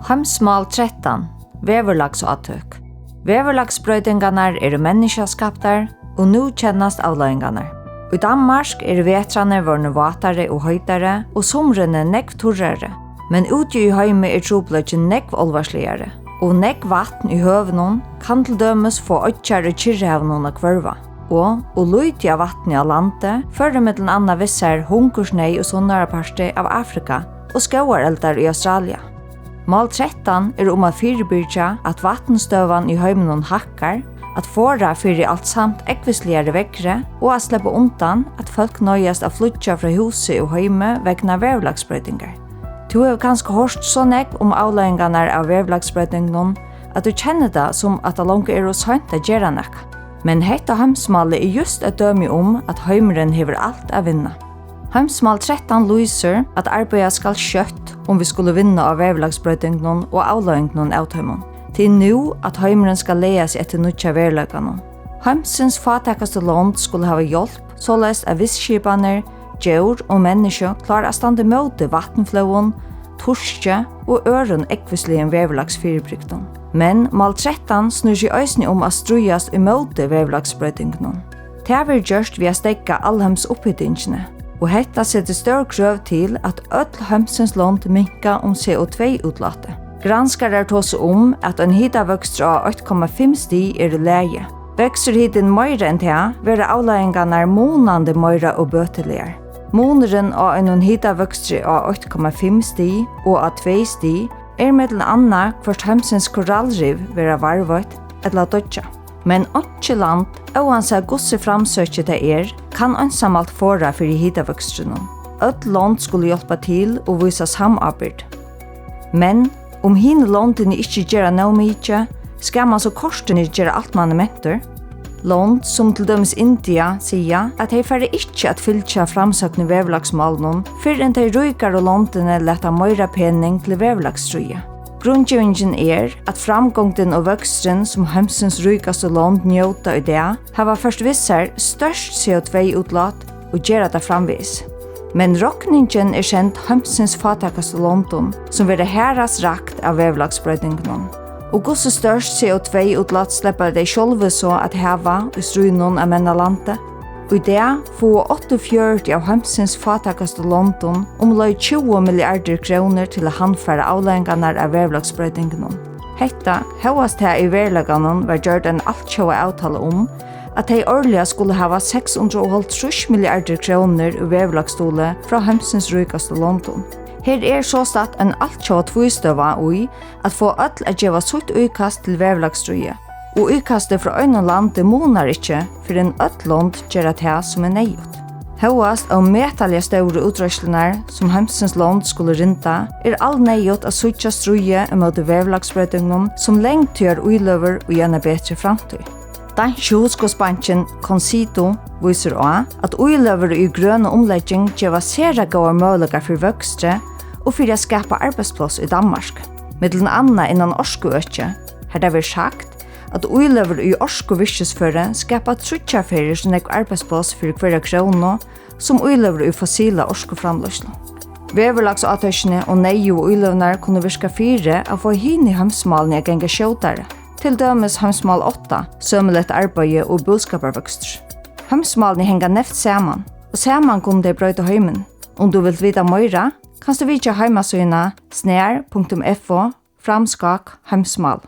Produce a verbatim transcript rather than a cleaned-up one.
Heimsmál trettan, veðurlagsátøk. Veðurlagsbroytingarnar eru menniskjaskaptar, og nú kennast avleiðingarnar. Í Danmark eru vetrarnir vorðnir vátari og heitari og sumrini nógv turrari, men úti í heimi er trupulleikin nógv álvarsligari, og nógv vatn í høvunum kann til dømis fáa oyggjar í Kyrrahavinum at hvørva, og, og lítið av vatni á landi førir millum annað við sær hungursneyð í sunnaraparti av Afrika og skógareldar í Australia. Mál trettan er um at fyribyrgja, at vatnstøðan í heiminum hækkar, at forða fyri alsamt ógvusligari veðri og at sleppa undan, at fólk noyðast at flýggja frá húsi og heimi vegna veðurlagsbroytingar. Tú hevur kanska hoyrt so nógv um avleiðingarnar av veðurlagsbroytingunum, at tú kennir tað, sum at tað longu er ov seint at gera nakað. Men hetta heimsmálið er júst eitt dømi um, at heimurin hevur alt at vinna. Heimsmál trettan lýsir, at arbeiða skal skjótt, um vit skulu vinna á veðurlagsbroytingunum og avleiðingunum av teimum. Tað er nú, at heimurin skal laga seg eftir nýggja veruleikanum. Heimsins fátækastu lond skulu hava hjálp, soleiðis at vistskipanir, djór og menniskju klára at standa ímóti vatnflóðum, turki og øðrum ógvusligum veðurlagsfyribrigdum. Men mál trettan snýr seg eisini um at stríðast ímóti veðurlagsbroytingunum. Tað verður gjørt við at steðga alheims upphitingini, og hetta setir stór krøv til, at øll heimsins lond minka um C O tvey útlátið. Granskarar tosa um, at ein hitavøkstur á eitt komma fimm stig er í lagi. Veksur hitin meira enn tað, verða avleiðingarnar munandi meira óbøtiligar. Munurin á einum hitavøkstri á eitt komma fimm stig og á tvey stig er millum annað, hvørt heimsins korallriv verða varðveitt ella doyggja. Men einki land, óansæð hvussu framsøkið tað er, kann einsamalt forða fyri hitavøkstrinum. Øll lond skulu hjálpa til og vísa samábyrgd. Men um hini londini ikki gera nóg mikið, skal mann so kortini gera alt mann er mentur? Lond sum til dømis India siga, at tey fara ikki at fylgja framsøgnu veðurlagsmálunum, fyrr enn tey ríkaru londini lata meira pening til veðurlagsstríðið. Grundgevingin er, at framgongdin og vøksturin, sum heimsins ríkastu lond njóta í dag, hava ført við sær stórt C O tvey útlát og gera tað framvegis. Men rokningin er send heimsins fátækastu londum, sum verða harðast rakt av veðurlagsbroytingunum. Og hvussu stórt C O tvey útlát sleppa tey sjálvi so at hava í stríðnum at menna landið? Í dag fáa áttaogfjøruti av heimsins fátækastu londum umleið tjúgu milliardir krónur til at handfara avleiðingarnar av veðurlagsbroytingunum. Hetta, hóast tað í veruleikanum var gjørd ein altjóða avtala um, at tey árliga skulu hava seks hundrað og hálvtrýss milliardir krónur í veðurlagsstuðli frá heimsins ríkastu londum. Her er sostatt ein altjóða tvístøða í, at fáa øll at geva sítt íkast til veðurlagsstríðið, og íkastið frá einum landi munar ikki, fyrr enn øll lond gera tað, sum er neyðugt. Hóast ómetaliga stóru útreiðslurnar, sum heimsins lond skulu rinda, er alneyðugt at síggja stríðið ímóti veðurlagsbroytingunum sum langtíðaríløgur í eina betri framtíð. Danski hugskotsbankin Concito vísir á, at íløgur í grøna umlegging geva sera góðar møguleikar fyri vøkstri og fyri at skapa arbeiðspláss í Danmark. Millum annað innan orkuøki, har tað verður sagt, at íløgur í orkuvirkisføri skapa tríggjar ferðir so nógv arbeiðspláss fyri hvørja krónu, sum íløgur í fossila orkuframleiðslu. Veðurlagsátoykini og neyðugu íløgurnar kunnu virka fyri at fáa hini heimsmálini at ganga skjótari, til dømis heimsmál átta, sømiligt arbeiði og búskaparvøkstur. Heimsmálini hanga neyvt saman, og saman kunnu tey broyta heimin. Um tú vilt vita meira, kanst tú vitja heimasíðuna snar punktum F O framskák heimsmál.